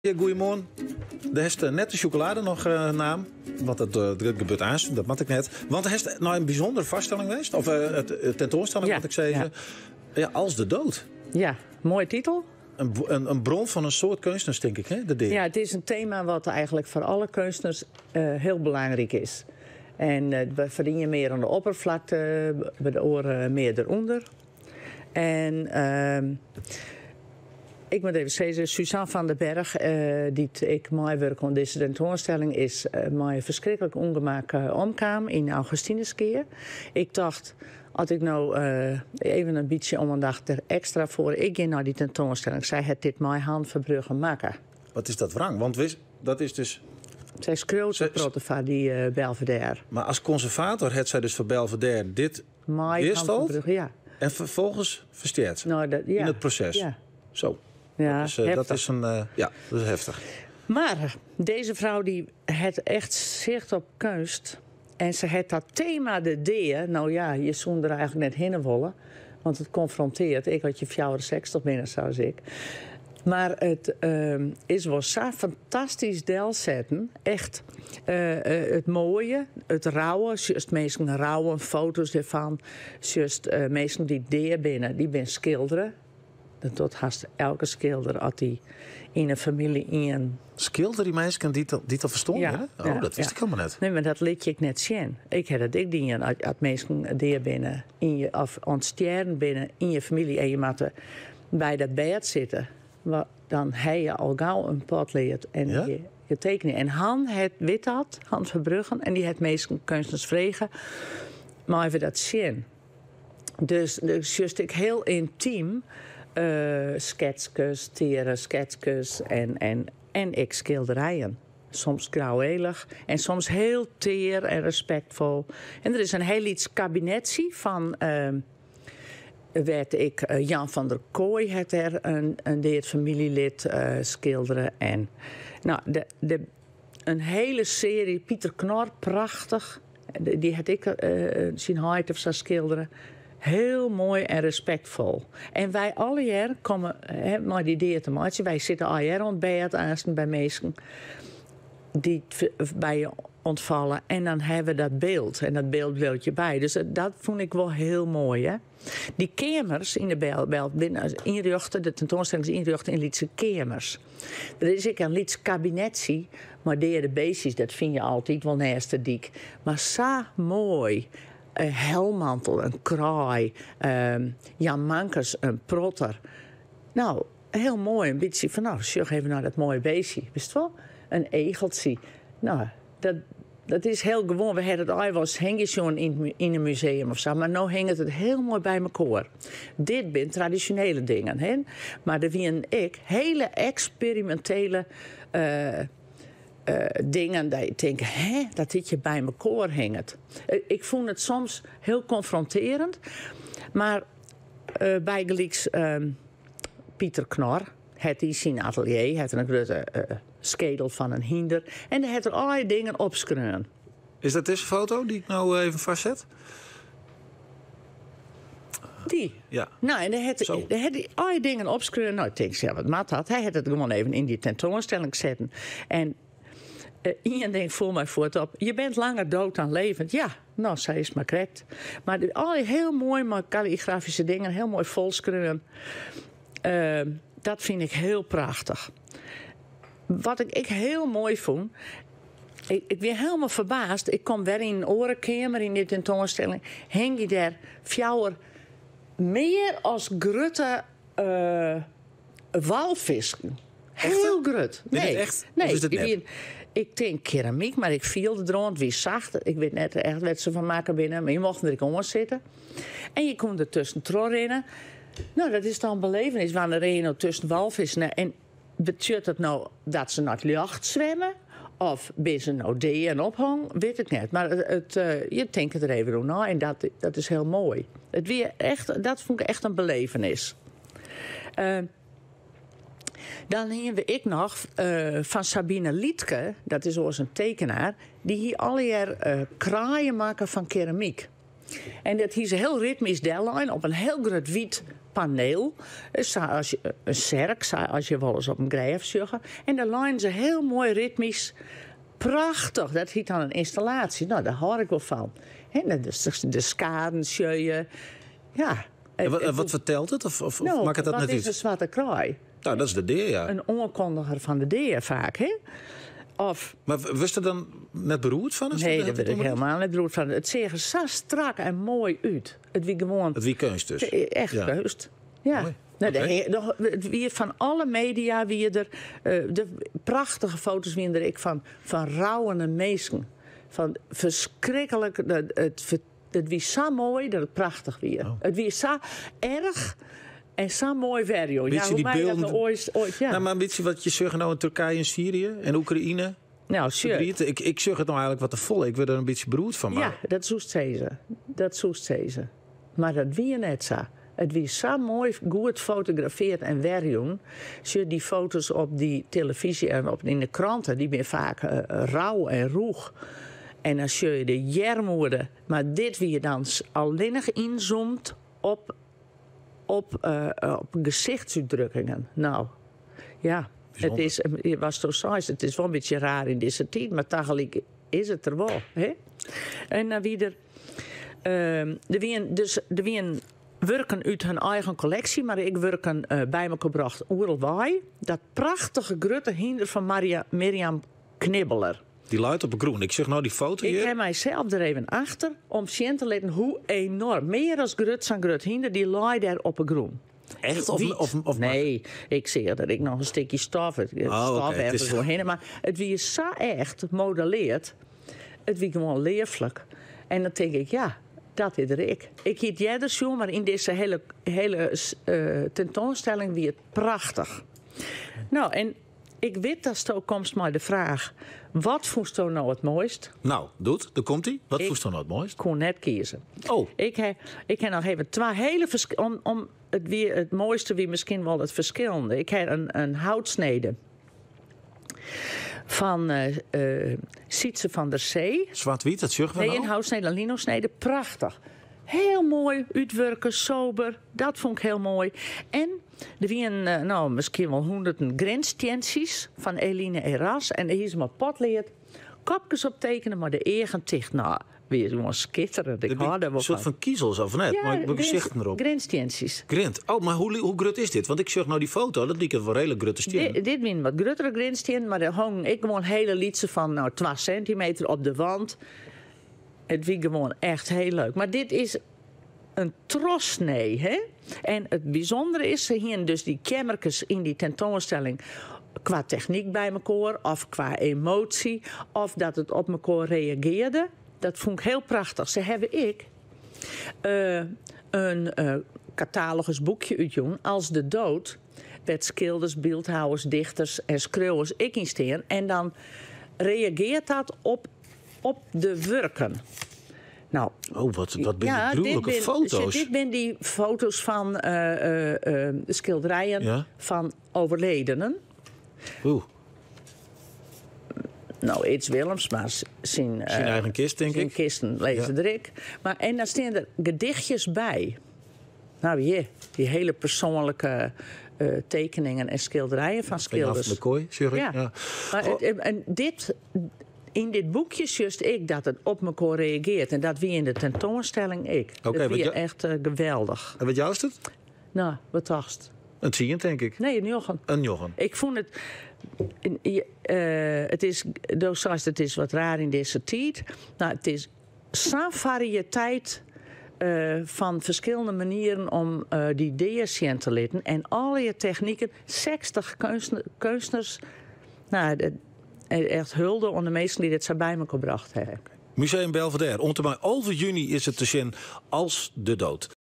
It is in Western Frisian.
Goeiemoarn. Dêr hast net de sjokolade noch naam, want dat gebeurt aanst, dat moat ik net. Want hast nei in bysûndere foarstelling west, of tentoanstelling moat ik sizze. Ja, Als de dood. Ja, moaie titel. In bron fan in soad keunstners, tink ik, hè? De dea. Ja, it is in tema wat eigenlik foar alle keunstners hiel belangryk is. En foar de ien mear oan de opperflakte, by de oare mear derûnder. En ik moat even sizze, Suzanne van den Berg, dy't ek meiwurke oan dizze tentoanstelling, is mei in ferskriklik ûngemak omkaam yn Augustinusgea. Ik tocht, as ik no even in bytsje oandacht der ekstra foar, ik gean nei dy tentoanstelling. Sy hat dit mei Han Verbruggen makke. Wat is dat wrang? Want wist, dat is dus. Sy skriuwt in protte foar dy Belvédère. Mar as konservator hat sy dus foar Belvédère dit Mei Han Verbruggen, ja. En ferfolgens ferstjert se. Nou, dat, ja. Yn it proses. Ja. Zo. Ja, dat is, dat is in, ja, dat is heftich. Mar dizze frou dy hat echt sicht op keunst. En se hat dat tema de dea, no ja, je soene der eigenlik net hinne wolle, want it konfronteart, ek as je 64 binne sa as ik. Mar it is wol sa fantastysk delsetten, echt it moaie, it rauwe, sjochst minsken rouwen, foto's dêrfan, sjochst minsken dy't dea binne, dy binne skildere. Dat docht hast elke skilder as dy yn in famylje ien. Skilderje minsken dy't al ferstoarn binne? Oh, dat wist ik hielendal net. Nee, mar dat lit je ek net sjen. Ik ha dat ek dien as minsken dea binne yn je, of oan it stjerren binne yn je famylje en je moatte by dat bêd sitte, dan ha je al gau in potlead en je tekenje. En Han het, wit dat, Han Verbruggen, en dy hat minsken, keunstners frege, meie we dat sjen? Dus dan sjochst ek hiel yntym sketskes, teare sketskes en ek skilderijen. Soms grouwélich en soms hiel tear en respektfol. En der is in hiel lyts kabinetsje fan wêr't ek Jan van der Kooi hat dêr in dead famyljelid skildere. En no, de, in hiele searje, Pieter Knor, prachtich. Dy hat ek syn heit of sa skildere. Hiel moai en respektfol. En wy allegear komme mei dy dea te meitsjen. Wy sitte allegear oan it bêd aansten by minsken dy't by je ûntfalle. En dan hawwe we dat byld. En dat byld bliuwt je by. Dus dat fûn ik wol hiel moai. Hè? Dy keamers yn de Bel binne ynrjochte, de tentoanstelling is ynrjochte yn lytse keamers. Der is ek in lyts kabinetsje mei deade beestjes, dat fine je altyd wol nêst de dyk. Mar sa moai. In helmantel, in kraai, Jan Mankes, in protter. No, hiel moai, in bytsje fan no, sjoch even nei dat moaie beestje, witst wol? In egeltsje. No, dat, dat is hiel gewoan. We hawwe it allegear wolris hingjen sjoen yn in museum of sa, mar no hinget it hiel moai by mekoar. Dit binne tradisjonele dingen, hè? Mar der wienen ek hiele eksperimintele dingen dat je tinke, hè, dat dit hjir by mekoar hinget. Ik fûn it soms hiel konfrontearjend, mar bygelyks Pieter Knor hat yn syn atelier hat er in grutte skedel fan in hynder en dêr hat er allegear dingen opskreaun. Is dat dizze foto dy't ik no even foarset? Dy? Ja. No, en dêr hat Zo. dêr hat hy allegear dingen opskreaun. No, ik tink, ja, wat moat dat? Hy hat it gewoan even yn dy tentoanstelling setten. En ien ding foel my fuort op. Je bent langer dood dan levend. Ja, no, sa is it mar krekt. Mar allegear hiel moai mei kalligrafyske dingen, hiel moai folskreaun. Dat fyn ik hiel prachtich. Wat ik ek hiel moai fûn, ik wie hielendal ferbaasd. Ik kom wer yn in oare keamer yn dy tentoanstelling, hingje dêr fjouwer mear as grutte walfisken. Hiel grut. Binne Nee. it echt? Nee, Of is it dy nep? wienen, ik tink keramyk, mar ik fielde deroan, it wie sacht. Ik wit net echt wêr't se fan makke binne, mar je mochten der ek oan sitte. En je koene der tuskentroch rinne. No, dat is toch in belevenis, want dan rinne je no tusken walfisken en betsjut dat no dat se nei it ljocht swimme? Of binne se no dea en ophongen? Wit ik net. Mar je tinke der even oer nei en dat is hiel moai. It wie echt, dat fûn ik echt in belevenis. Dan hiene we ek noch fan Sabine Liedtke, dat is oars in tekenaar, dy hie allegear kraaien makke fan keramyk. En dat hie se hiel ritmysk dellein op in hiel grut wyt. paneel. Sa as je, in serk, sa as je wolris op in grêf sjogge. En dêr leinen se hiel moai ritmysk. Prachtich! Dat hjit dan in ynstallaasje. No, dêr hâld ik wol fan. Hè, de skaden sjogge je. Ja. En wat fertelt it? Of No, makket dat wat net is út? in swarte kraai? No, dat is de dea, ja. In oankondiger fan de dea faak, hè? Of Mar wurdst der dan net beroerd fan? Nee, dêr wurd ik helemaal net beroerd fan. It seach der sa strak en moai út. It wie gewoan. It wie keunst dus? Echt keunst. Ja. Moai. No, it wie fan alle media wie der, de prachtige foto's wiene der ek fan rouwende minsken. Fan ferskriklik, it wie sa moai dat it prachtich wie. Oh. It wie sa erch en sa moai werjûn. Ja, Bytsje hoe dy mei dat bylden no oait, ja. No, mar in bytsje wat je sjogge no yn Turkije en Syrië en Oekraïne. No, sjoch. Verdriet. Ik sjoch it no eigenlik wat te folle. Ik wurd der in bytsje beroerd fan. Mar... Ja, dat soest sizze. Dat soest sizze. Mar dat wie net sa. It wie sa moai goed fotografeard en werjûn. Sjoch, dy foto's op dy telefyzje en yn de krante, dy binne faak rau en rûch. En dan sjoch je de earmoede. Mar dit wie dan allinnich ynzoomd op gesichtútdrukkingen. No, ja. It is, watsto seist, it is wol in bytsje raar yn dizze tiid, mar tagelyk is it der wol. Hè? En dan wie der, der wienen dus, der wienen wurken út hun eigen kolleksje, mar ek wurken by mekoar brocht oeral wei. Dat prachtige grutte hynder fan Maria, Mirjam Knibbeler. Dy leit op 'e grûn. Ik sjoch no dy foto Ik hjir. ha mysels der even achter om sjen te litten hoe enorm, mear as grut, sa'n grut hynder, dy lei dêr op 'e grûn. Echt? Of, Wyt. of Nee, ik seach der ek noch in stikje stof, it Oh, stof oké, it ergens is oerhinne. Mar it wie sa echt modelleard. It wie gewoan leaflik. En dan tink ik, ja, dat is der ek. Ik hie it earder sjoen, mar yn dizze hele tentoanstelling wie it prachtich. No, en ik wit datsto komst mei de fraach, wat fûnsto no it moaist? No, doet, dêr komt ie. Wat Ik fûnsto no it moaist? koe net kieze. Oh. Ik ha noch even twa hele om, it wie, it moaiste wie miskien wol it ferskillende. Ik ha in houtsnede fan Sietse van der Zee. Swart-wyt, dat sjogge we Nee, no. in houtsnede, in linosnede, prachtich. Hiel moai útwurke, sober, dat fûn ik hiel moai. En der wienen no, miskien wol hûnderten grintstientsjes fan Eline Eras. En dêr hie se mei potlead kopkes op tekene mei de eagen ticht. No, wie gewoan skitterend. Ik Dat hâld der wol Een soart fan. fan kiezels of net? Ja, Mei gesichten derop. Grintstientsjes. Grint. Oh, mar hoe grut is dit? Want ik sjoch no dy foto, dat liket wol reedlik grutte stiennen. Dit wienen wat gruttere grintstiennen, mar der hongen ek gewoan hele lytse fan no, 2 sintimeter op de wand. It wie gewoan echt hiel leuk. Mar dit is in trochsnee, hè? En it bysûndere is, se hienen dus dy keammerkes yn dy tentoanstelling kwa technyk by mekoar, of kwa emoasje, of dat it op mekoar reagearde. Dat fûn ik hiel prachtich. Se hawwe ek in katalogusboekje útjûn, Als de Dood, wêr't skilders, byldhouwers, dichters en skriuwers ek yn stean. En dan reageart dat op de wurken. No, Oh, wat binne ja, die dit gruwelike bin, foto's. Dit binne dy foto's fan skilderijen fan overledenen. Oeh. No, Ids Willemsma syn, Syn eigen kist, tink syn ik. kisten lizze der ek. Mar, en dan stean der gedichtjes by. No, hjir, dy hiele persoanlike tekeningen en skilderijen fan Van Jan skilders. van der Kooi, sjoch ik. Ja. Ja. Mar en dit, yn dit boekje sjochst ek dat it op mekoar reageart. En dat wie yn de tentoanstelling ek. Oké, Dat wat wie echt geweldich. En wat joust it? No, wat tochtst? In tsien, tink ik. Nee, in njoggen. In njoggen. Ik fûn it, in, je it is, do seist, it is wat raar yn dizze tiid. No, it is sa'n fariëteit fan ferskillende manieren om dy dea sjen te litten. En allegear techniken, 60 keunstners. No, echt hulde oan de minsken dy't it sa by mekoar brocht hawwe. Museum Belvédère, oant en mei 11 juny is it te sjen Als de Dood.